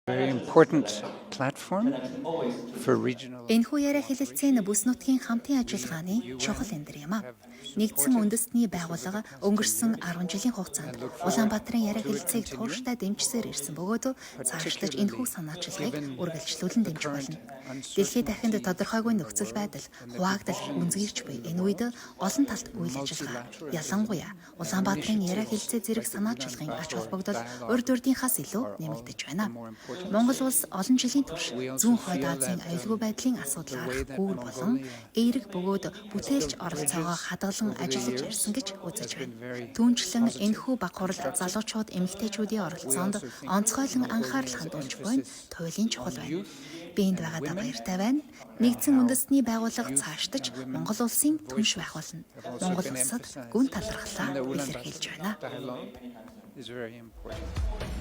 Very important platform for regional Энэхүү яриа хэлэлцээ нь бүс нутгийн хамтын ажиллагааны чухал эндэр юм а. Нэгдсэн үндэстний байгууллага өнгөрсөн 10 жилийн хугацаанд Улаанбаатарын яриа хэлэлцээг тууштай дэмжсээр ирсэн бөгөөд цаашлаж энэхүү санаачлагыг үргэлжлүүлэн дэмжих болно. Дэлхий дахинд тодорхойгүй нөхцөл байдал, хуваагдал гүнзгийрч буй энэ үед олон талт үйл ажиллагаа, ялангуяа Улаанбаатарын яриа хэлэлцээ зэрэг санаачлагын ач холбогдол урд урдынхаас илүү нэмэгдэж байна. Монгол улс олон жилийн турш Зүүн Хойд Азийн аюулгүй байдлын асуудал гарах гүүр болон эерэг бөгөөд бүтээлч оролцоогоо хадгалан ажиллаж ирсэн гэж үзэж байна. Түүнчлэн энэхүү баг хурал залуучууд, эмэгтэйчүүдийн оролцоонд онцгойлон анхаарал хандуулж буй нь туйлын чухал байна. Би энд байгаадаа баяртай байна. Нэгдсэн үндэстний байгууллага цаашдаж Монгол улсын түнш байх болно. Монгол улсад гүн талархлаа илэрхийлж байна. Dialogue is very important.